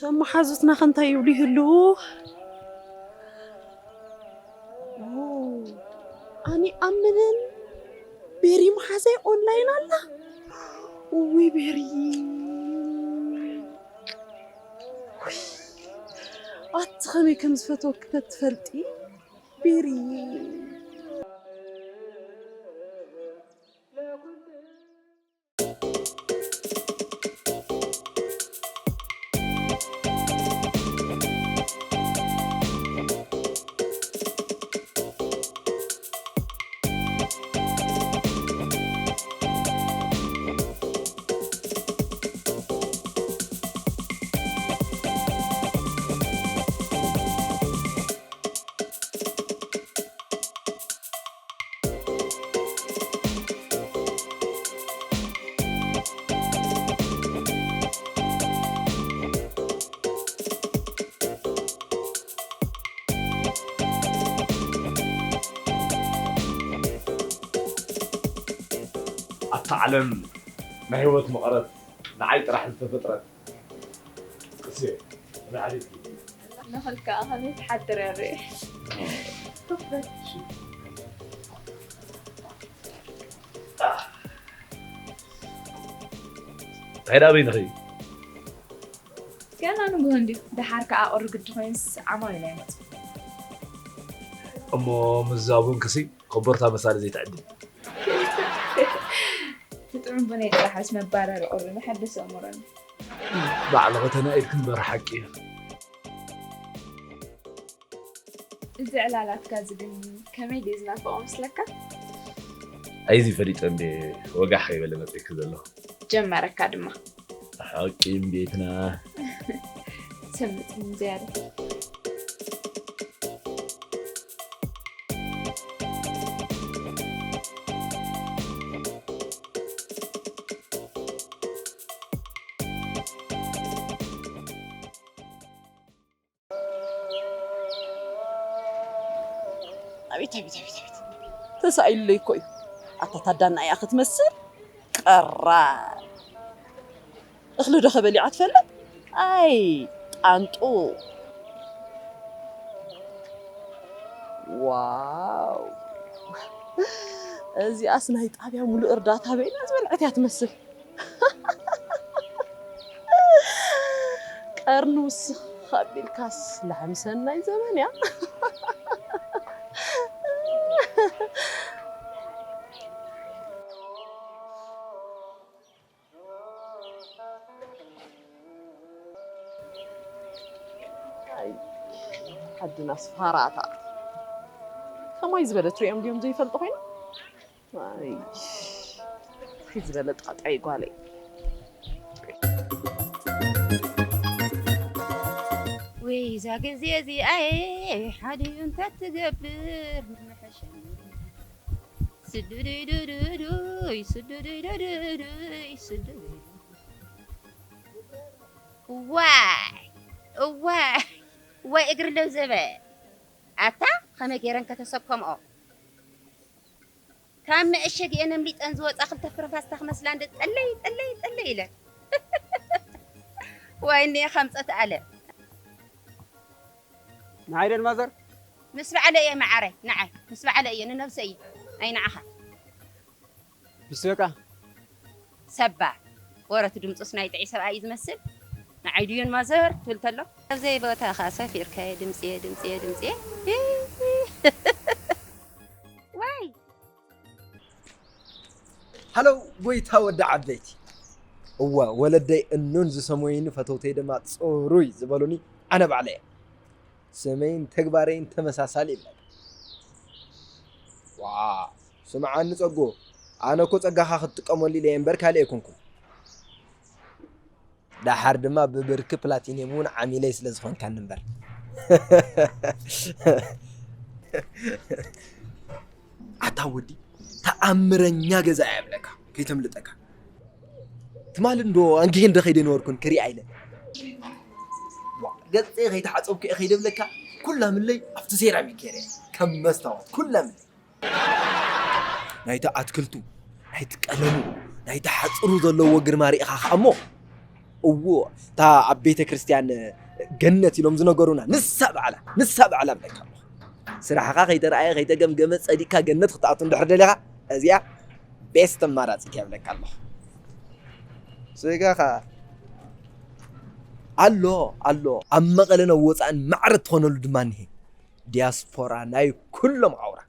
እቶም መሓዙትና ከ እንታይ ይብሉ ይህልዉ? ኦ፣ ኣነ ኣምንን ቤሪ መሓዛይ ኦንላይን ኣላ። እውይ ቤሪ፣ ውይ፣ ኣቲ ከመይ ከም ዝፈትወኪ ተትፈልጢ ቤሪ። ኣብታ ዓለም ናይ ህይወት መቐረት ንዓይ ጥራሕ ዝተፈጥረት ቅስየ መድሓኒት እዩ። ንኽልከኣ ከመይ ትሓድር እያ ርኢ። እንታይ ዳበይ ንኽይ ገና ንግሆ እንድዩ። ደሓር ከኣ ቁሪ ግዲ ኮይኑስ ዓማዊል ኣይመጽኡን። እሞ ምስዛ ቡን ክሲ ኮቦርታ መሳሊ ዘይትዕድል። ትጥዑም ቡነይ ጥራሕ ምስ መባረሪ ቁሪ መሐደሲ ኣእምሮኒ። ባዕልኺ ተናኢድኪ እምበር ሓቂ እዩ። እዚ ዕላላትካ እዚ ግን ከመይ ድዩ ዝናፍቖ መስለካ? ኣይዚ ፈሊጠ እንዴ ወጋሕ ከይበለ መጺእኪ ዘለኹ። ጀመረካ ድማ። ሓቂ እምቤትና። ሰምጥ ዝያዳ። ኣቤት ኣቤት ኣቤት ኣቤት ተሳኢሉለይ እኮ እዩ። ኣታ ታዳና እያ ክትመስል ቀራር። እኽሊ ዶ ከበሊዓ ትፈልጥ? ኣይ ጣንጡ። ዋው እዚኣስ ናይ ጣብያ ሙሉእ እርዳታ በይና ዝበልዐት እያ ትመስል። ቀርኒ ውስኽ ኣቢልካስ ላሕሚ ሰናይ ዘበን እያ። ዓድናስ ፋራታት ከማይ ዝበለ ትሪኦም ድዮም ዘይፈልጡ ኮይኖም። ኣይ ዝበለ ጣጣ እዩ ጓለይ። ወይ እዛ ግዜ እዚኣ ሓዲኡ እንተትገብር ምሐሸኒ። ስዱዱይ ዱዱዱይ ስዱዱይ ዱዱዱይ ስዱዱይ እዋይ እዋይ እዋይ እግሪ ለብዘበ ኣታ ከመይ ገይረን ከተሰከምኦ ካብ መእሸጊአን ኣምሊጠን ዝወፃ ክልተ ፍረ ፋስታ ክመስላ እንደ ጠለይ ጠለይ ጠለይ ኢለን ዋይ እኒአ ከምፀት ኣለ ንዓይ ደን ማዘር ምስ ባዕለ እየ መዓረ ንዓይ ምስ ባዕለ እየ ንነብሰ እየ ኣይ ንዓኻ ብስበቃ ሰባ ወረት ድምፁስ ናይ ጥዒ ሰብኣይ እዩ ዝመስል ንዓይ ድዩን ማዘር ትብል ተሎ ኣብ ዘይቦታኻ ሰፊርካየ ድምፅየ ድምፅየ ድምፅየ ዋይ ሃለው ጎይታ ወዲ ዓበይቲ እወ ወለደይ እኑን ዝሰመዩኒ ፈተውተይ ድማ ፅሩይ ዝበሉኒ ኣነ ባዕለየ ስመይን ተግባረይን ተመሳሳሊ ይብለካ ዋው ስምዓኒ ጸጉ ኣነ እኮ ጸጋኻ ክትጥቀመሉ ኢለ እየ እምበር ካልእ ኣይኮንኩን ደሓር ድማ ብብርኪ ፕላቲንየም እውን ዓሚለይ ስለ ዝኾንካኒ እምበር ኣታ ወዲ ተኣምረኛ ገዛ እያ እብለካ ከይተምልጠካ ትማሊ እንዶ ኣንጊሄ እንደ ከይደ ነበርኩን ክሪኣ ኢለ ገፀ ከይተሓፀብኩ እየ ከይደ ብለካ ኩላ ምለይ ኣብቲ ሴራሚክ ገይረ ከም መስታወት ኩላ ምለይ ናይቲ ኣትክልቱ ናይቲ ቀለሙ ናይቲ ሓፅሩ ዘለዎ ግርማ ርኢኻ ከኣ እሞ እዎ፣ እታ ኣብ ቤተ ክርስቲያን ገነት ኢሎም ዝነገሩና፣ ንሳ ባዕላ፣ ንሳ ባዕላ እብለካ ኣለኹ። ስራሕኻ ከይተረኣየ፣ ከይተገምገመ፣ ጸዲቕካ ገነት ክትኣቱ እንድሕር ደሊኻ፣ እዚኣ ቤስት ኣማራጺት እያ እብለካ ኣለኹ። ስጋኻ ኣሎ፣ ኣሎ። ኣብ መቐለን ኣብ ወጻእን ማዕረ እትኾነሉ ድማ እኒሄ። ዲያስፖራ ናይ ኩሎም ኣውራ።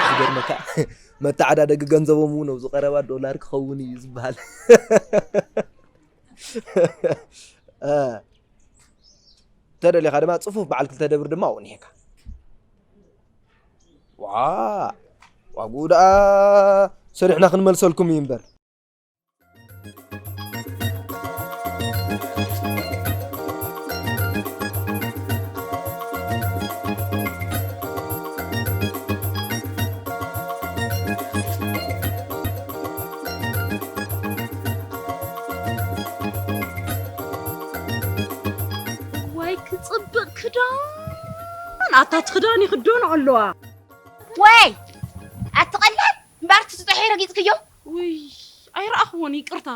ዝገርመካ፣ መተዓዳደጊ ገንዘቦም እውን ኣብዚ ቀረባ ዶላር ክኸውን እዩ ዝበሃል። እ፣ ተደሊኻ ድማ ጽፉፍ በዓል ክልተ ደብር ድማ ኣብኡ እኒሄካ። ዋ፣ ዋግኡ ደኣ ሰሪሕና ክንመልሰልኩም እዩ እምበር። ዋይ ክጽብቕ ክዳን! ኣታ እቲ ክዳን ይኽደኖ ኣለዋ። ወይ ኣቲ ቀላል እምበኣር እቲ ስጦሐይ ረጊጽክዮ። ውይ ኣይረኣኽዎን ይቅርታ።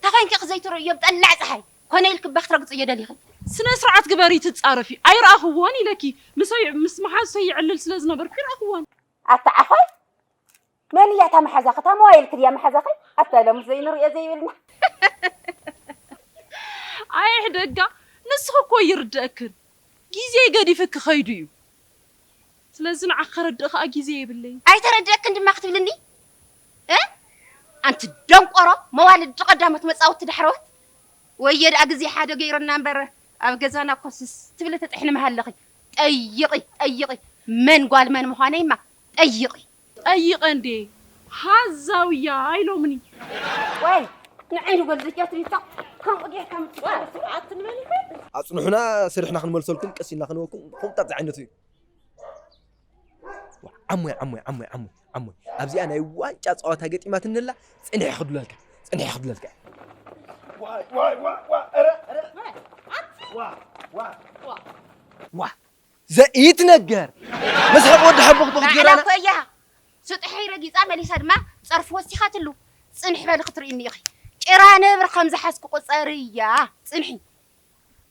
ተኾይንኪ ክዘይትርእዮ ብጠላዕ ፀሓይ ኮነ ኢልኪ እባ ክትረግፅዮ ደሊኺ። ስነ ስርዓት ግበሪ ትፃረፊ። ኣይረኣኽዎን ኢለኪ። ምሰይ ምስ መሓዙተይ ይዕልል ስለ ዝነበርኩ ኣይረኣኽዎን። ኣታ ዓኾይ መን እያ እታ መሓዛኺ? እታ ሞባይልኪ ድያ መሓዛኺ? ኣታ ሎምስ ዘይንርእዮ ዘይብልና። ኣየሕደጋ ንስኺ እኮ ይርደእክን። ግዜ ገዲፍኪ ከይዱ እዩ። ስለዚ ንዓኺ ከረድእ ከኣ ግዜ የብለይን። ኣይተረድእክን ድማ ክትብልኒ እ ኣንቲ ደንቆሮ መዋልድ ቀዳሞት መጻወቲ ዳሕረዎት። ወየ ደኣ ግዜ ሓደ ገይሩና እምበር ኣብ ገዛና ኮስስ ትብሊ ተጥሕኒ ምሃለኺ። ጠይቒ ጠይቒ መን ጓል መን ምዃነይማ ጠይቒ። ጠይቐ እንዴ ሃዛውያ ኣይሎምኒ። ወይ ንዓይ ንጎል ዘኪያ ትሪታ ከምኡ ጌርካ ምትዋል ስርዓት ትንበል ይፈል ኣጽንሑና ስርሕና ክንመልሰልኩም ቀስ ኢልና ክንወኩም ቁምጣት ዝዓይነቱ እዩ። ዓሞይ ዓሞይ ዓሞይ ዓሞይ ዓሞይ ኣብዚኣ ናይ ዋንጫ ጸዋታ ገጢማትንላ ጽንሒ ክድለልካ ጽንሒ ክድለልካ ዋይ ዋይ ዋይ ዋይ ኧረ ኧረ ዋይ ዋይ ዋይ ዋ ዘኢትነገር መስሓቅ ወዲ ሓቦ ክቦ ክትገራና እኮ እያ ስጥሐይ ረጊጻ መሊሳ ድማ ጸርፊ ወሲኻትሉ ጽንሒ በሊ ክትርእኒ ኢኺ ጭራ ነብር ከም ዝሓዝኩ ቁጸርያ ጽንሒ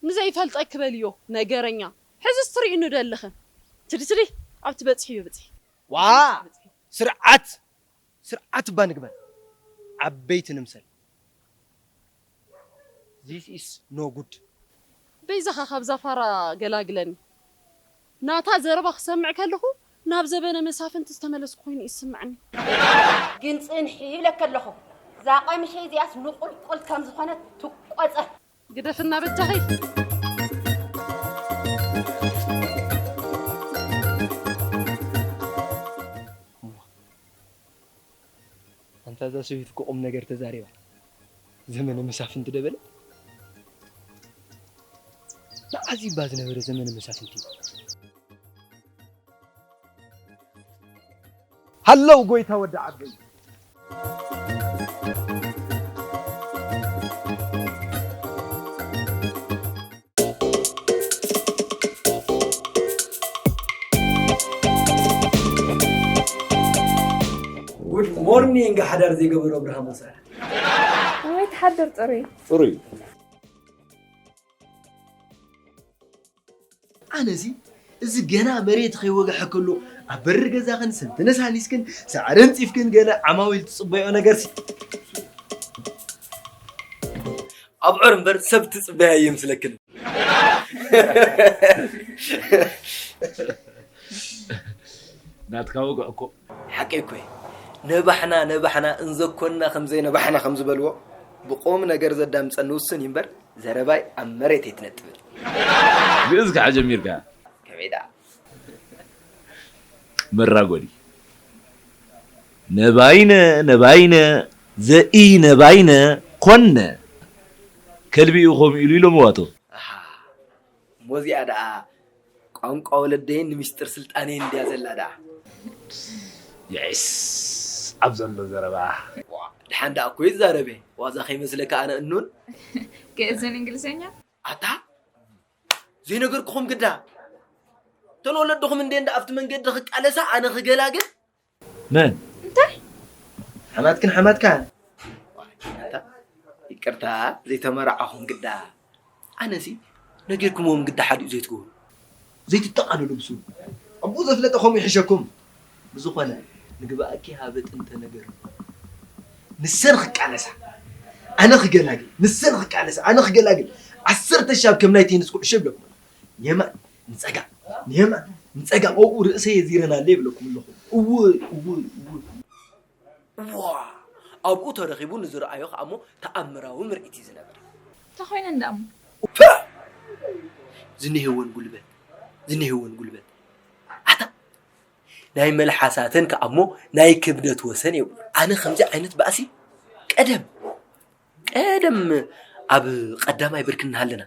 ንዘይፈልጠኪ በልዮ ነገረኛ ሕዝስ ትርእይኒ ዶ ኣለኽን ትዲ ትዲ ኣብቲ በጽሕዮ ብጽሒ ዋ ስርዓት ስርዓት እባ ንግበር ዓበይቲ ንምሰል this is no good በይዛኻ ካብዛ ፋራ ገላግለኒ ናታ ዘረባ ክሰምዕ ከለኹ ናብ ዘበነ መሳፍንቲ ዝተመለስኩ ኮይኑ ይስምዐኒ ግን ፅንሒ ይብለካ ኣለኹ እዛ ቀምሸይ እዚኣስ ንቁልቁል ከም ዝኾነት ትቆፀር ግደፍና በጃኺ። ኣንታ እዛ ሰበይቲ እኮ ቁም ነገር ተዛሪባ። ዘመነ መሳፍንቲ ደበለ። መዓዝ እባ ዝነበረ ዘመነ መሳፍንቲ እዩ? ሃለው ጎይታ ወዲ ዓበይ። Good morning ሓዳር ዘይገበሮ ኣብርሃም ወሰራ። ወይ ትሓድር ፅሩይ። ፅሩይ። ኣነሲ እዚ ገና መሬት ከይወግሐ ከሎ ኣብ በሪ ገዛኽን ሰንቲ ነሳኒስክን ሳዕሪ ኣንጺፍክን ገለ ዓማዊል ትጽበዮ ነገርሲ ኣብዑር እምበር ሰብ ትጽበያ እየምስለክን። ናትካ ወግዕ እኮ ሓቀይ እኮ እዩ። ነባሕና ነባሕና እንዘኮንና ከምዘይነባሕና ከምዝበልዎ ብቁም ነገር ዘዳምፀኒ ውሱን እዩ እምበር ዘረባይ ኣብ መሬት ኣይትነጥብን። ግእዝ ከዓ ጀሚርካ ከመይ ደኣ መራጎዲ ነባይነ ነባይነ ዘኢነባይነ ኮነ ከልቢ እዩ ከምኡ ኢሉ ኢሎምዋ እቶም ኣሃ እሞ እዚኣ ደኣ ቋንቋ ወለደይን ንምስጢር ስልጣነይን እንድያ ዘላ ደኣ። የዒስ ኣብ ዘሎ ዘረባ። ዋ፣ ደሓን ደኣ እኮ ይዛረብ እየ። ዋዛ ከይመስለካ ኣነ እኑን። ግእዝን እንግሊዝኛ? ኣታ ዘይነገርኩኹም ግዳ። እተን ወለድኹም እንዴ እንዳ ኣብቲ መንገዲ ክቃለሳ ኣነ ክገላግል። መን? እንታይ? ሓማትክን ሓማትካ። ይቅርታ ዘይተመርዓኹም ግዳ። ኣነሲ ነጊርኩምዎም ግዳ ሓዲኡ ዘይትገብሩ። ዘይትጠቓለሉ ብሱ። ኣቦ ዘፍለጠ ከምኡ ይሕሸኩም። ብዝኾነ ንግባኣኪ ሃበ ጥንተ ነገር። ንሰን ክቃለሳ ኣነ ክገላግል፣ ንሰን ክቃለሳ ኣነ ክገላግል። ዓሰርተ ሻብ ከም ናይ ቴኒስ ኩዕሾ ይብለኩም። ንየማን ንጸጋም፣ ንየማን ንጸጋም ኣብኡ ርእሰይ የዚረን ኣለ ይብለኩም ኣለኹ። እው እው እው። ዋ! ኣብኡ ተረኺቡ ንዝረኣዮ ከኣ እሞ ተኣምራዊ ምርኢት እዩ ዝነብር። ተኾይነ እንዳ እሞ። ፐ! ዝኒሄወን ጉልበት፣ ዝኒሄወን ጉልበት። ኣታ ናይ መልሓሳተን ከኣ እሞ ናይ ክብደት ወሰን የብሉ። ኣነ ከምዚ ዓይነት ባእሲ ቀደም፣ ቀደም ኣብ ቀዳማይ ብርኪ እናሃለና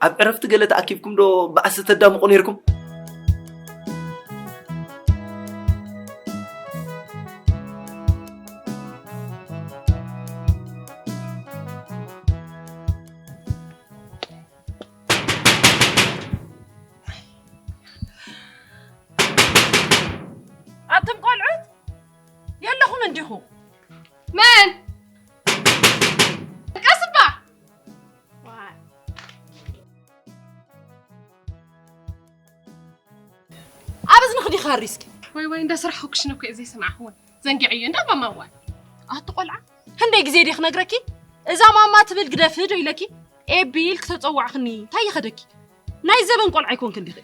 ኣብ ዕረፍቲ ገለ ተኣኪብኩም ዶ ባእሲ ተዳምቑ ነይርኩም? ኣቱም ቆልዑት የለኹም እንዲኹ። መን? ቀስባ። ዋይ። ኣብ እዝንኺ ዲኺ ሃሪ እስኪ። ወይ ወይ፣ እንዳ ስራሕ ኩክሽነ እኮ እየ ዘይሰማዕኽወን። ዘንጊዐዮ እንዳ ማማ ዋይ። ኣቲ ቆልዓ፣ ክንደይ ግዜ ድየ ክነግረኪ? እዛ ማማ ትብል ግደፊ ዶ ኢለኪ? ኤቢ ኢልኪ ተጸዋዕኽኒ፣ እንታይ ይኸደኪ? ናይ ዘበን ቆልዓ ኣይኮንክን ዲኺ?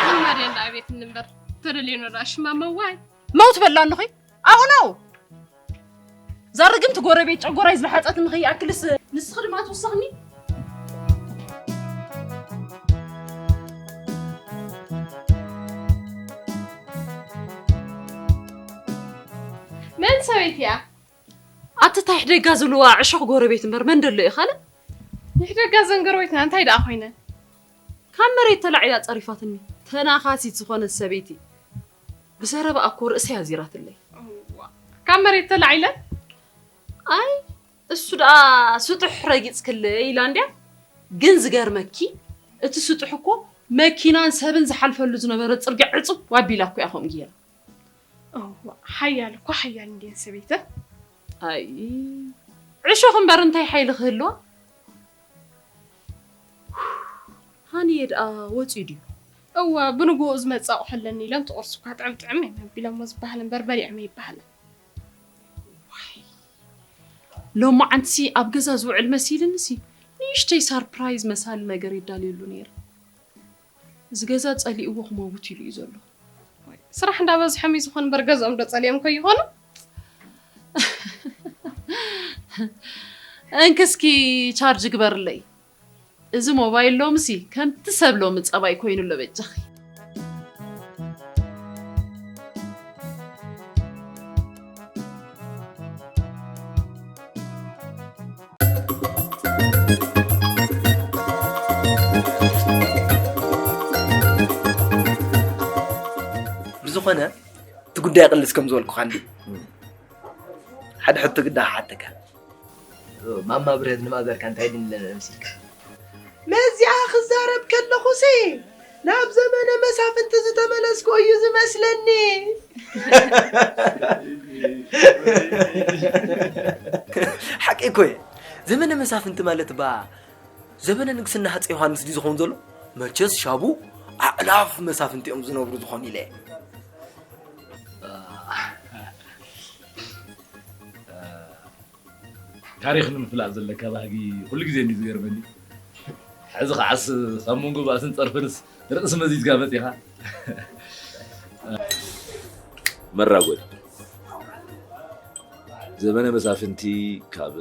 ማማ ድያ እንዳ ኣቤት እንበር፣ ተደልዮ ንረኣሽ ማማ ዋይ። መውት በላ እንኾይ? ኣብኡ ነው። እዛ ርግምቲ ጎረቤት ጨጎራይ ዝለሓጸትኒ ከይኣክልስ ንስኺ ድማ ትውሰኽኒ? መን ሰበይቲ እያ? ኣቲ ታይ ሕደጋ ዝብልዋ ዕሾኽ ጎረቤት እምበር መን ደሎ እዩ ካልእ? ይሕደጋ ዘን ጎረቤትና እንታይ ደኣ ኮይነን? ካብ መሬት ተላዒላ ጸሪፋትኒ። ተናኻሲት ዝኾነት ሰበይቲ። ብዘረባ እኮ ርእሰይ ኣዚራትለይ። እዋ፣ ካብ መሬት ተላዒለ? ኣይ፣ እሱ ደኣ ስጡሕ ረጊጽክለይ ኢላ እንድያ። ግን ዝገርመኪ፣ እቲ ስጡሕ እኮ መኪናን ሰብን ዝሓልፈሉ ዝነበረ ጽርግያ ዕጹብ ኣቢላ እኮ እያ ከምኡ ገይራ። እዋ፣ ሓያል እኮ ሓያል እንድየን ሰበይተን። ኣይ፣ ዕሾኽ እምበር እንታይ ሓይሊ ክህልዋ? ሃኒየ ደኣ ወፂኡ ድዩ? እወ፣ ብንግሆኡ ዝመጽእ ኣቑሑ ኣለኒ ኢሎም፣ እቲ ቁርሲ እኳ ጥዕም ጥዕም እዮም ኣቢሎሞ ዝበሃል እምበር፣ በሊዖም ኣይበሃልን። ዋይ፣ ሎማዓንትሲ ኣብ ገዛ ዝውዕል መሲልንሲ፣ ንእሽተይ ሳርፕራይዝ መሳሊ ነገር የዳልየሉ ነይረ። እዚ ገዛ ጸሊእዎ ክመውት ኢሉ እዩ ዘሎ። ስራሕ እንዳበዝሖም እዩ ዝኾን እምበር፣ ገዝኦም ዶ ጸሊኦም ከይኾኑ? እንክስኪ ቻርጅ ግበርለይ። እዚ ሞባይል ሎምሲ ከምቲ ሰብ ሎሚ ጸባይ ኮይኑ ኣሎ በጃኺ። ብዝኾነ፣ እቲ ጉዳይ ቅልስ ከም ዝበልኩኻ እንዲ፣ ሓደ ሕቶ ግዳ ክሓተካ። ማማ ብርሀት ንማዘርካ እንታይ ድንለ መሲልካ? መዚኣ ክዛረብ ከለኹሲ፣ ናብ ዘመነ መሳፍንቲ ዝተመለስኩ እዩ ዝመስለኒ። ሓቂ እኮ እየ። ዘመነ መሳፍንቲ ማለት ባ፣ ዘመነ ንግስና ሃፀይ ዮሃንስ ድዩ ዝኸውን ዘሎ? መቸስ ሻቡ ኣዕላፍ መሳፍንቲ እዮም ዝነብሩ ዝኾኑ ኢለ እየ። ታሪኽ ንምፍላጥ ዘለካ ባህጊ ኩሉ ግዜ እንድዩ ዝገርመኒ። ሕዚ ከዓስ ካብ መንጎ ባእስን ጸርፍንስ ርእሲ መዚዝካ መጺኻ። መራጎድ ዘመነ መሳፍንቲ ካብ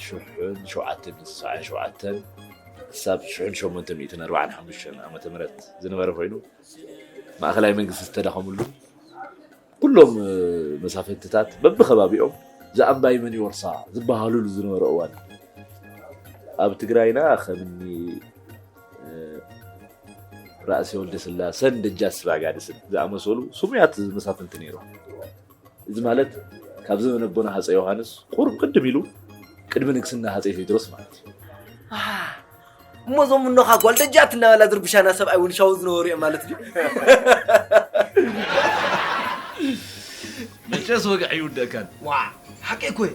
ሽሕን ሸውዓተ ሚእትን ሰብዓን ሸውዓተን ክሳብ ሽሕን ሸሞንተ ሚእትን ኣርባዓን ሓሙሽተን ዓመተ ምህረት ዝነበረ ኮይኑ፣ ማእኸላይ መንግስቲ ዝተዳኸሙሉ፣ ኩሎም መሳፍንትታት በብኸባቢኦም ዝኣምባይ መን ይወርሳ ዝበሃሉሉ ዝነበረ እዋን፣ ኣብ ትግራይና ከምኒ ራእሲ ወልደስላሰን ደጃች ስብሃት ጋድስን ዝኣመሰሉ ስሙያት መሳፍንቲ ነይሮም። እዚ ማለት ካብ ዘመነ ኣቦና ሃፀይ ዮሃንስ ቁሩብ ቅድም ኢሉ ቅድሚ ንግስና ሃፀይ ቴድሮስ ማለት እዩ። ኣሃ፣ እሞ እዞም እኖኻ ጓል ደጃት እናበላ ዝርብሻና ሰብኣይ እውን ሻው ዝነበሩ እዮም ማለት ድዩ? መቸስ ወግዒ ይውደእካን። ዋ፣ ሓቂ እኮ እዩ።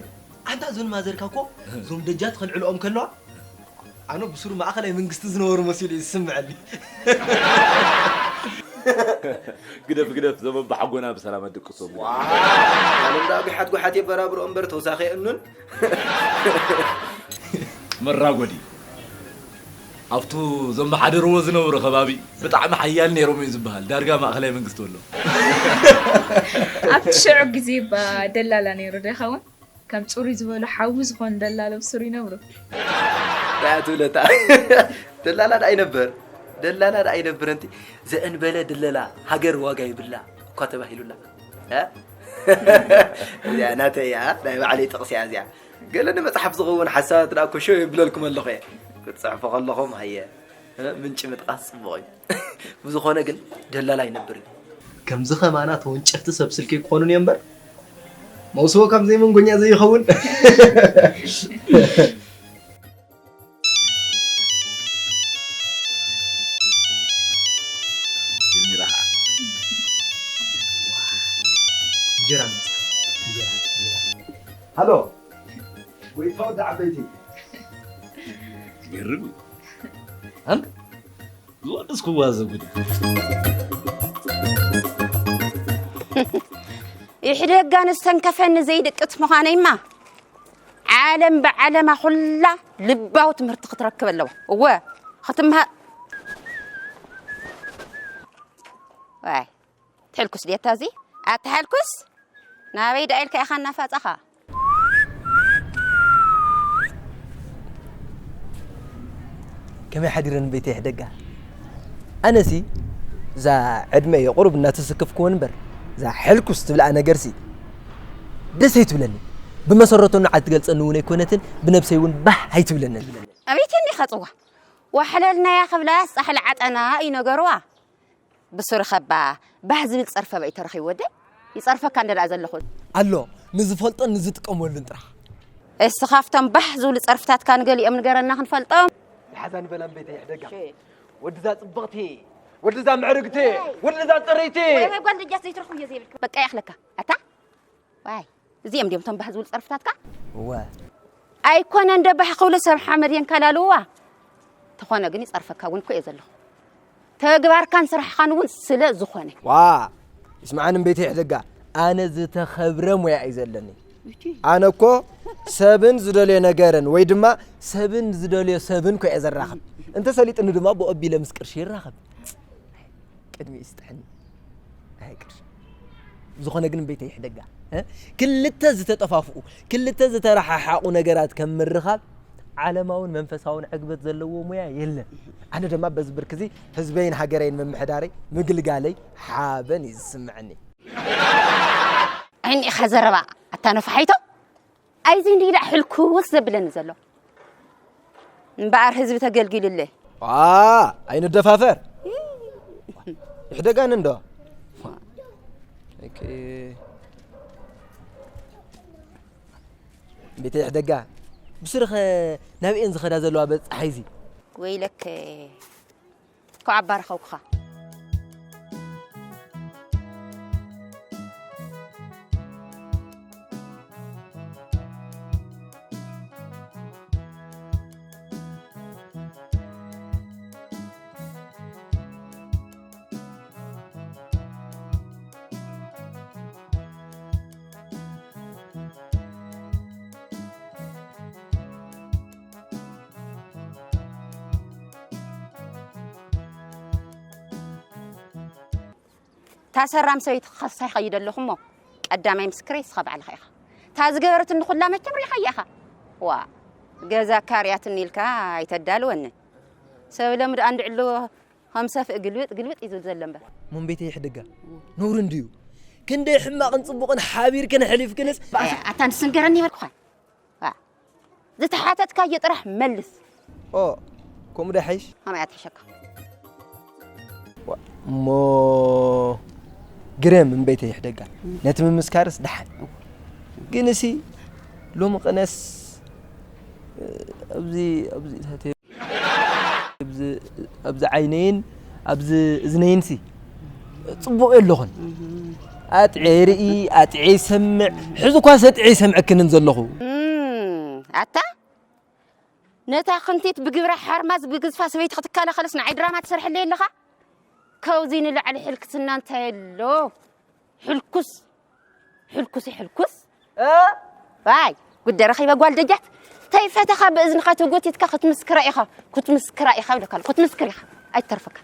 ኣንታ እዞን ማዘርካ እኮ እዞም ደጃት ከልዕልኦም ከለዋ ኣነ ብሱሩ ማእኸላይ መንግስቲ ዝነበሩ መሲሉ እዩ ዝስምዐኒ። ግደፍ ግደፍ፣ ዘመን ብሓጎና ብሰላም ኣደቅሶም። ዋው! ዓለም ደኣ ጉሓት ጉሓት የበራብርኦ እምበር ተውሳኸ የእኑን። መራጎዲ ኣብቱ ዘመሓደርዎ ዝነበሩ ከባቢ ብጣዕሚ ሓያል ነይሮም እዩ ዝበሃል። ዳርጋ ማእኸላይ መንግስቲ ኣሎ። ኣብቲ ሽዑ ግዜ እባ ደላላ ነይሩ ዶ ይኸውን? ከም ጽሩይ ዝበሉ ሓዊ ዝኾኑ ደላሎ ብስሩ ይነብሩ። እንታይ ትብለታ? ደላላ ደኣ ይነበር። ደላላ ደኣ ይነበር። እንቲ ዘእንበለ ድለላ ሃገር ዋጋ ይብላ እኳ ተባሂሉላ። እ? እዚኣ ናተይ እያ፣ ናይ ባዕለይ ጥቕሲ እያ እዚኣ። ገለ ንመጽሓፍ ዝኸውን ሓሳባት ደኣ ኮሾ የብለልኩም ኣለኹ እየ። ክትጽሕፉ ከለኹም ሃየ። እ፣ ምንጪ ምጥቃስ ጽቡቕ እዩ። ብዝኾነ ግን ደላላ ኣይነብር እዩ። ከምዚ ከማና ተወንጨፍቲ ሰብ ስልኪ ክኾኑን እዮም እምበር፣ መውስቦ ካብ ዘይመንጎኛ ዘይኸውን። ጀሚራ ኸዓ። እንጀራ መጽ-፣ እንጀራ፣ እንጀራ። ሃሎ፣ ጎይታ ወዲ ዓበይቲ። ይገርም እዩ። ኣንተ ዝወደስክዋ ዘጉድ። ይሕደጋ ንስተንከፈኒ ዘይድቅት ምዃነይማ ዓለም ብዓለማ ኩላ ልባዊ ትምህርቲ ክትረክብ ኣለዋ። እወ፣ ክትምሃር። ዋይ፣ ትሕልኩስ ድየታ እዚ? ኣታ ሕልኩስ? ናበይ ደኣ ኢልካ ኢኻ እናፋጻኻ? ከመይ ሓዲረን ቤተይ ሕደጋ? ኣነሲ እዛ ዕድመ የቑሩብ እናተሰከፍክወን እምበር፣ እዛ ሕልኩስ ትብልኣ ነገርሲ ደስ ኣይትብለኒ። ብመሰረቱ ንዓይ ትገልጸኒ እውን ኣይኮነትን፣ ብነብሰይ እውን ባህ ኣይትብለንን። ኣቤት እንዲኻ ጽዋ! ዋሕለልናያ ክብላስ ጻሕሊ ዓጠና እዩ ነገርዋ። ብሱሩ ኸባ ባህ ዝብል ጸርፊ ኣበይ ተረኺቡ ወደይ? ይጸርፈካ እንደ ደኣ ዘለኹ። ኣሎ፣ ንዝፈልጦን ንዝጥቀመሉን ጥራሕ። እስኻ ካብቶም ባህ ዝብሉ ጸርፍታትካ ንገሊኦም ንገረና ክንፈልጦም። ንሓዛ ንበላ እምበይተይ ሕደጋ። ወድዛ ጽብቕቲ፣ ወድዛ ምዕርግቲ፣ ወድዛ ጽርይቲ። ወይ፣ ወይ፣ ጓል ደጃት ዘይትረኽቡ እየ ዘይብልካ። በቃ ይኣኽለካ። ኣታ? ዋይ፣ እዚኦም ድዮም እቶም ባህ ዝብሉ ጸርፍታትካ? እወ። ኣይኮነ እንደ ባህ ክብሉ ሰብ ሓመድ የንከላልዋ። ተኾነ ግን ይጸርፈካ እውን እኮ እየ ዘለኹ። ተግባርካን ስራሕኻን እውን ስለ ዝኾነ። ዋ፣ ይስምዓኒ እምበይተይ ሕደጋ፣ ኣነ ዝተኸብረ ሞያ እዩ ዘለኒ። ኣነ እኮ ሰብን ዝደልዮ ነገርን ወይ ድማ ሰብን ዝደልዮ ሰብን እኮ እየ ዘራኽብ። እንተሰሊጥኒ ድማ ብኦ ኣቢለ ምስ ቅርሺ ይራኸብ። ቅድሚ ይስጥሕኒ። ኣይ ቅርሺ። ዝኾነ ግን እምበይተይ ሕደጋ፣ እ? ክልተ ዝተጠፋፍኡ፣ ክልተ ዝተረሓሓቑ ነገራት ከም ምርኻብ ዓለማውን መንፈሳውን ዕግበት ዘለዎ ሙያ የለን። ኣነ ድማ በዚ ብርኪ እዚ ህዝበይን ሃገረይን ምምሕዳረይ ምግልጋለይ ሓበን እዩ ዝስምዐኒ። ዓይኒ ኢኻ ዘረባ ኣታ ነፋሒቶ። ኣይዚ እንዲዳ ሕልኩስ ዘብለኒ ዘሎ። እምበኣር ህዝቢ ተገልጊሉለ። ዋ፣ ኣይንደፋፈር። ይሕደጋኒ እንዶ። ኦኬ። ቤተ ይሕደጋ። ብስርኸ ናብኤን ዝኸዳ ዘለዋ በጻሓይዚ? ወይለከ። ካብ ኣባረኸውኩኻ። እታ ሰራም ሰበይቲ ክኸሳ ይኸይድ ኣለኹ እሞ፣ ቀዳማይ ምስክረይ ንስኻ ባዕልኻ ኢኻ። እታ ዝገበረትኒ ኩላ መቸም ሪኻያ ኢኻ። ዋ፣ ገዛ ካርያትኒ ኢልካ ኣይተዳልወንን። ሰብ ሎሚ ደኣ እንድዕሉ ከም ሰፍእ ግልብጥ ግልብጥ እዩ ዝብል ዘሎ እምበር። እሞ እምበይተይ ይሕደጋ፣ ነውሪ እንድዩ። ክንደይ ሕማቕን ጽቡቕን ሓቢርክን ኣሕሊፍክንስ፣ ኣታ ንስንገረኒ ይበልኩኻ። ዋ፣ ዝተሓተትካዮ ጥራሕ መልስ። ኦ፣ ከምኡ ዶ ይሓይሽ? ከመይ ኣትሕሸካ? ዋ፣ እሞ ግርም እምበይተይ ይሕደጋ። ነቲ ምምስካርስ ደሓን። ግንሲ ሎሚ ቅነስ፣ ኣብዚ፣ ኣብዚ ኣብዚ፣ ኣብዚ ዓይነይን ኣብዚ እዝነይንሲ ጽቡቕ የለኹን። ኣጥዕየ ርኢ፣ ኣጥዕየ ይሰምዕ። ሕዚ እኳስ ኣጥዕየ ይሰምዐክንን ዘለኹ። እም፣ ነታ ክንቲት ብግብረ ሓርማዝ ብግዝፋ ሰበይቲ ክትከላኸልስ ንዓይ ድራማ ትሰርሐለይ ኣለኻ? ካብዚ ንላዕሊ ሕልክስና እንታይ ኣሎ? ሕልኩስ፣ ሕልኩስ፣ ሕልኩስ። እ? ዋይ፣ ጉደ ረኺበ ጓል ደጃት። ተይፈተኻ ብእዝንኻ ተጎቲትካ ክትምስክራ ኢኻ፣ ክትምስክራ ኢኻ ብለካ ኣለኹ፣ ክትምስክር ኢኻ። ኣይትተርፈካ።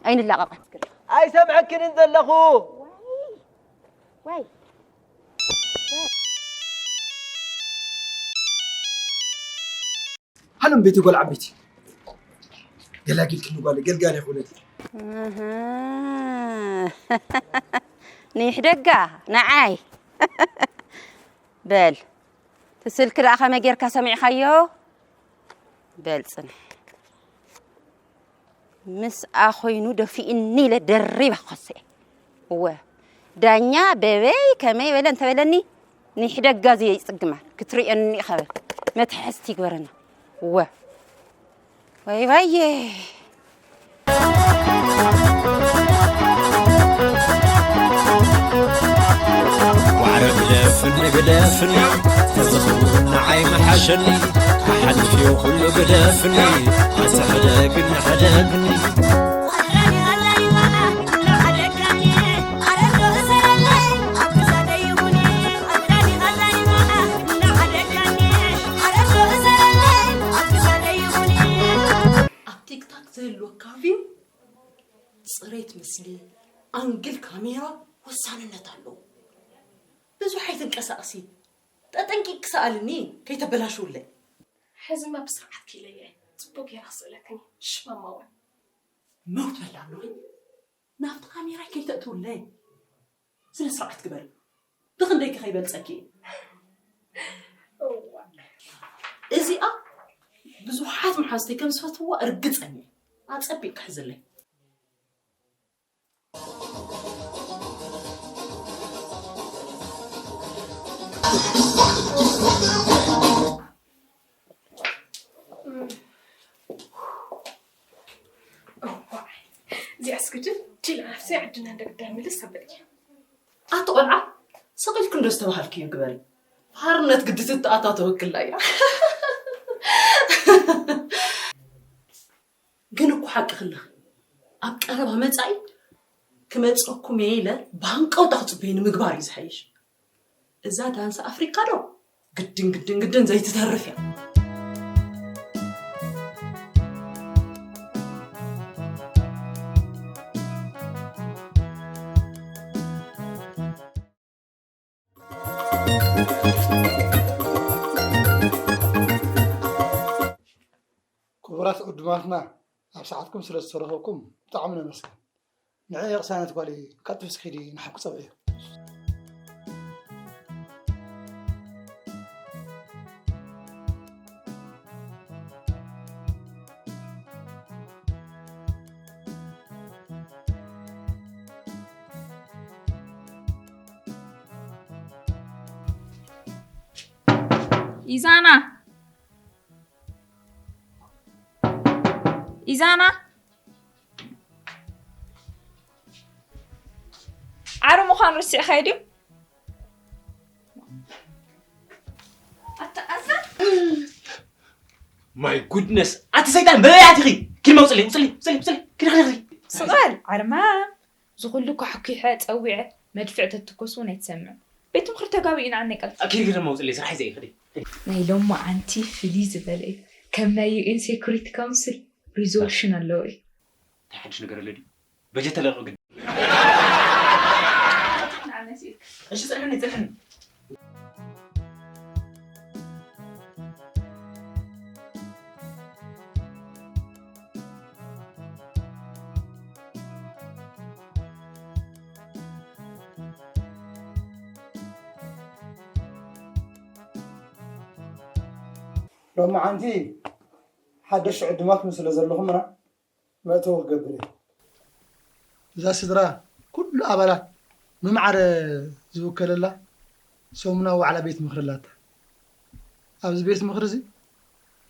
ኣይንላቐቕ። ኣይሰምዐክንን ዘለኹ። ዋይ። ሃሎም ቤቲ ጓል ዓበይቲ። ገላጊልክኒ ጓል ገልጋል ይኹነልኪ። እህ። ንይሕደጋ ንዓይ። በል፣ እቲ ስልኪ ደኣ ከመይ ጌርካ ሰሚዕካዮ? በል ጽንሕ። ምስኣ ኮይኑ ደፊእኒ ኢለ ደሪበ ክኸሶ እየ። እወ፣ ዳኛ በበይ ከመይ በለ እንተበለኒ፣ ንሕደጋ ዝየ ይጽግማ ክትርእየኒ ኢኻ በል። መትሓዝቲ ይግበረና። እወ። ወይ ወየ። ዋዕረ ግደፍኒ፣ ግደፍኒ፣ ተዝኸውን ንዓይ ምሓሸኒ፣ ክሓልፍ እዩ ኩሉ ግደፍኒ፣ ኣሰሕደግኒ፣ ሕደግኒ። ኣብ ቲክታክ ዘህልወካ ቪው፣ ጽሬት ምስሊ፣ ኣንግል ካሜራ ወሳንነት ኣለዎ። ብዙሕ ኣይትንቀሳቐሲ፣ ተጠንቂቕ ክሰኣልኒ ከይተበላሽውለይ። ሕዝማ ብስርዓት ክኢለየ፣ ጽቡቕ ጌራ ክስእለክኒ፣ ሽማማ እውን። መውት በላ ኣለኹ። ናብቲ ካሜራይ ከይተእትውለይ። ስነ ስርዓት ግበሪ። ብኽንደይ ከ ከይበልጸኪ? እዋ። እዚኣ ብዙሓት መሓዝተይ ከም ዝፈትውዋ እርግጸኛ እየ። ኣጸቢቕ ክሕዝለይ። እዋይ፣ እዚኣስ ግድን ቺላ ናብቲ ዓድና እንደ ግዳይ ምልስ ኣበል እየ። ኣቲ ቆልዓ፣ ስቕ ኢልኪ እንዶ ዝተባሃልክዮ ግበሪ። ሓርነት ግዲ ትተኣታተወክላ እያ። ግን እኮ ሓቂ ክልኽ ኣብ ቀረባ መጻኢ ክመጸኩም እየ ኢለ ብሃንቀውታ ክጽበይ ንምግባር እዩ ዝሓይሽ። እዛ ዳንስ ኣፍሪካ ዶ ግድን ግድን ግድን ዘይትተርፍ እያ። ክቡራት ዕዱማትና፣ ኣብ ሰዓትኩም ስለ ዝተረኸብኩም ብጣዕሚ ነመስግን። ንዕኢ ቅሳነት ጓለይ፣ ቀልጢፍኪ ኪዲ ንሓብኪ ጸውዕዮ። ኢዛና፣ ኢዛና፣ ዓሩ ምዃኑ ርሲዕኻዮ ድዩ? ኣታ ኣዛ። My goodness! ኣቲ ሰይጣን፣ በበይ ኣቲኺ? ኪድ መውፅለይ፣ ውፅለይ፣ ውፅለይ፣ ውፅለይ። ኪድ፣ ኪድ፣ ኪድ። ስቕ በል ዓርማም። እዚ ኩሉ ኳሕኲሐ፣ ጸዊዐ፣ መድፍዕ ተትኮስ እውን ኣይትሰምዕን። ቤት ምኽሪ ተጋቢኡ ንዓኒ ቀልጢፉ። ኪድ፣ ኪድ፣ መውፅለይ፣ ስራሕ ይዘይ፣ ኪድ። ናይ ሎማዓንቲ ፍልይ ዝበለ እዩ። ከም ናይ ዩ ኤን ሴኩሪቲ ካውንስል ሪዞሉሽን ኣለዎ እዩ። እንታይ ሓድሽ ነገር ኣሎ ድዩ? በጀት ተለቂቑ ግዲ። ንዓና ስኢልካ። እሺ፣ ጽንሕኒ፣ ጽንሕኒ። ሎማዓንቲ ሓደሽቲ ዕዱማት ስለ ዘለኹምና መእተዊ ክገብር እየ። እዛ ስድራ ኩሉ ኣባላት ብማዕረ ዝውከለላ ሰሙናዊ ዋዕላ ቤት ምኽሪ ኣላታ። ኣብዚ ቤት ምኽሪ እዚ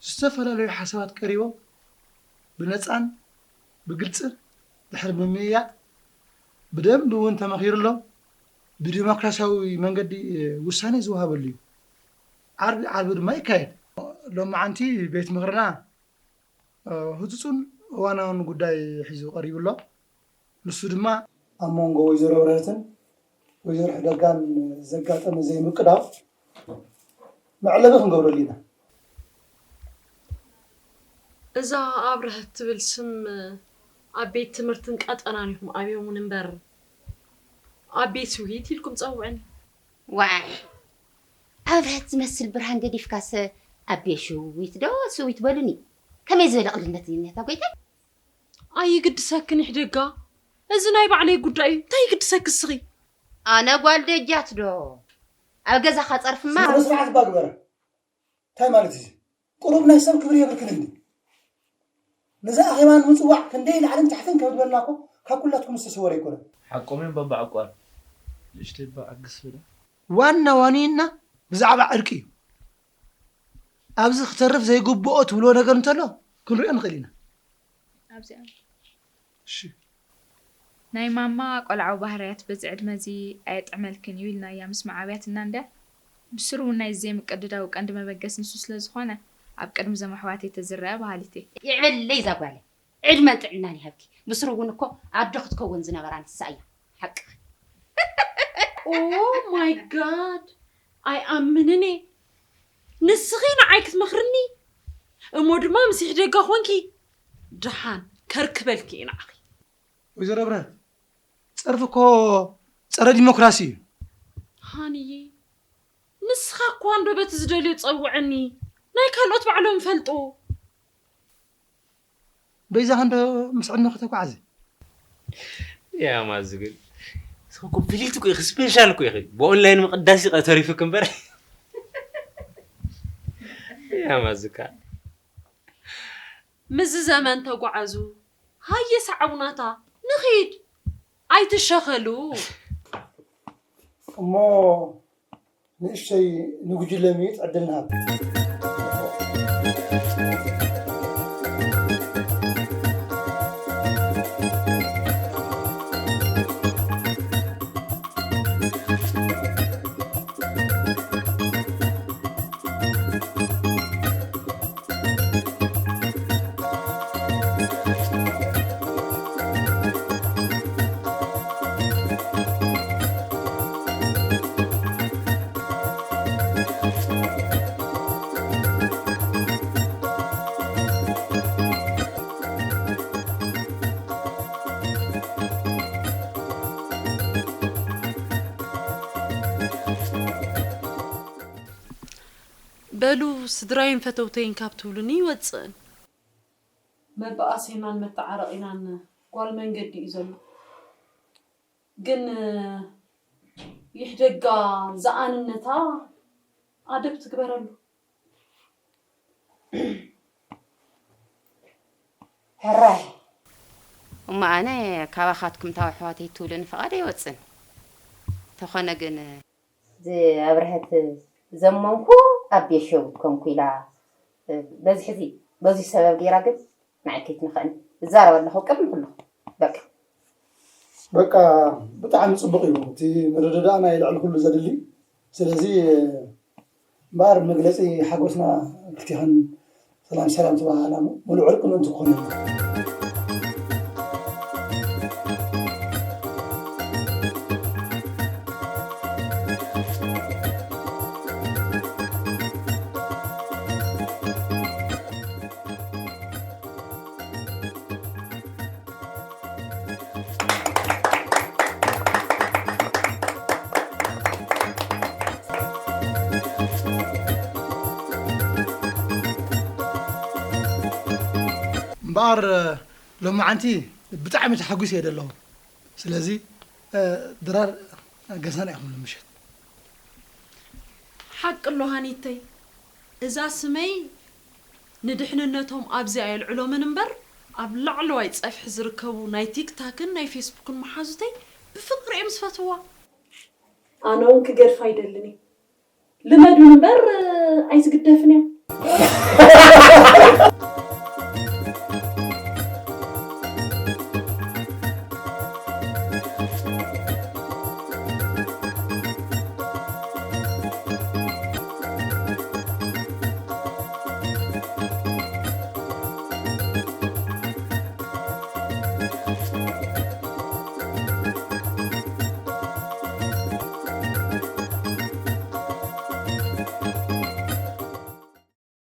ዝተፈላለዩ ሓሳባት ቀሪቦም ብነፃን ብግልፅን ድሕሪ ምምይያጥ ብደንቢ እውን ተመኺሩሎም ብዲሞክራሲያዊ መንገዲ ውሳኔ ዝወሃበሉ እዩ። ዓርቢ ዓርቢ ድማ ይካየድ። ሎማዓንቲ ቤት ምኽርና፣ እ፣ ህጹጽን እዋናውን ጉዳይ ሒዙ ቀሪቡ ኣሎ። ንሱ ድማ ኣብ መንጎ ወይዘሮ ብርህትን ወይዘሮ ሕደጋን ዘጋጠመ ዘይምቅዳው መዕለቢ ክንገብረሉ ኢና። እዛ ኣብርሀት ትብል ስም ኣብ ቤት ትምህርትን ቀጠናን ኢኹም ኣብዮምን እምበር፣ ኣብ ቤት ስዊት ኢልኩም ጸውዕኒ። ዋይ! ኣብርሀት ዝመስል ብርሃን ገዲፍካስ ኣብ ቤት ሽዊት ዶ ስዊት በሉኒ። ከመይ ዝበለ ቅልልነት እዩ እኒሀታ ጎይታይ? ኣይግድሰክን ይሕደጋ። እዚ ናይ ባዕለይ ጉዳይ እዩ። እንታይ ይግድሰኪ እስኺ? ኣነ ጓል ደጃት ዶ? ኣብ ገዛኻ ጸርፍማ። ስነ ስርዓት እባ ግበረ። እንታይ ማለት እዩ እዚ? ቁሩብ ናይ ሰብ ክብሪ የብልክን እንዲ? ነዚ ኣኼባ ንምጽዋዕ ክንደይ ላዕልን ታሕትን ከም ዝበልና እኮ ካብ ኩላትኩም ዝተሰወረ ኣይኮነን። ሓቆም እዮም ባባ ዕቋር። ንእሽተይ እባ ዕግስ በለ። ዋና ዋኒንና ብዛዕባ ዕርቂ እዩ። ኣብዚ ክተርፍ ዘይግብኦ ትብልዎ ነገር እንተሎ ክንሪኦ ንኽእል ኢና። ኣብዚኣ እሺ። ናይ ማማ ቆልዓዊ ባህርያት በዚ ዕድመ እዚ ኣየጥዕመልክን እዩ ኢልናያ ምስ መዓብያትና እንድያ። ብስሩ እውን ናይዚ ዘይምቅድዳው ቀንዲ መበገሲ ንሱ ስለ ዝኾነ ኣብ ቅድሚ እዞም ኣሕዋተይ ተዝረኣ በሃሊት እየ። ይዕበለይ እዛ ጓለይ፣ ዕድመን ጥዕናን ይሃብኪ። ብስሩ እውን እኮ ኣዶ ክትከውን ዝነበራ ንሳ እያ። ሓቅኺ። Oh my God! ኣይኣምንን እየ። ንስኺ ንዓይ ክትመኽርኒ እሞ ድማ ምስ ይሕደጋ ኮንኪ ደሓን ከርክበልኪ እየ ንዓኺ። ወይዘሮ ብርሃን፣ ጸርፊ እኮ ጸረ ዲሞክራሲ እዩ። ሃንዬ፣ ንስኻ እኳ እንዶ በቲ ዝደልዮ ጸውዐኒ፣ ናይ ካልኦት ባዕሎም ይፈልጡ። በይዛኻ እንዶ ምስ ዕድመ ከተጓዓዚ። ያ ማዚ ግን፣ ንስኺ እኮ ፍልይቲ እኮ ኢኺ፣ ስፔሻል እኮ ኢኺ። ብኦንላይን ምቕዳስ እዩ ተሪፉኪ እምበር። ያ ማዝካ። ምስዚ ዘመን ተጓዓዙ። ሃየ ሰዓቡናታ፣ ንኺድ። ኣይትሸኸሉ። እሞ ንእሽተይ ንጉጅለ ሚእት ዕድል ንሃብ። በሉ ስድራይን ፈተውተይን ካብ ትብሉኒ ይወፅእን። መበኣሴናን መተዓረቒናን ጓል መንገዲ እዩ ዘሎ። ግን ይሕደጋ ዝኣንነታ ኣደብ ትግበረሉ። ሕራይ። እሞ ኣነ ካባኻትኩም ታው ኣሕዋተይ ትብሉኒ ፍቓድ ኣይወፅን። ተኾነ ግን እዚ ኣብርሀት ዘመንኩ ኣብ ቤት ሸዊት ኮንኩ ኢላ፣ በዚ ሕዚ፣ በዚ ሰበብ ገይራ ግን ንዓይ ከይትንኽእኒ። እዛረብ ኣለኹ ቅድሚ ኩሉ። በቃ። በቃ፣ ብጣዕሚ ጽቡቕ እዩ። እቲ ምርድዳእና እዩ ልዕሊ ኩሉ ዘድሊ። ስለዚ፣ እምበኣር መግለጺ ሓጎስና ክልቴኽን ሰላም ሰላም ተባሃሃላ እሞ፣ ምሉእ ዕርቂ ምእንቲ ክኾነልና። እምበኣር ሎማዓንቲ ብጣዕሚ ተሓጒሰ እየ ዘለኹ። ስለዚ፣ እ፣ ድራር ገዛና ኢኹም ንምሸት። ሓቂ ኣሎ ሃኒተይ፣ እዛ ስመይ ንድሕንነቶም ኣብዚኣ የልዕሎምን እምበር፣ ኣብ ላዕለዋይ ጸፍሒ ዝርከቡ ናይ ቲክታክን ናይ ፌስቡክን መሓዙተይ ብፍቕሪ እዮም ዝፈትዋ። ኣነ እውን ክገድፋ ኣይደልን እየ። ልመዱን እምበር ኣይትግደፍን እያ።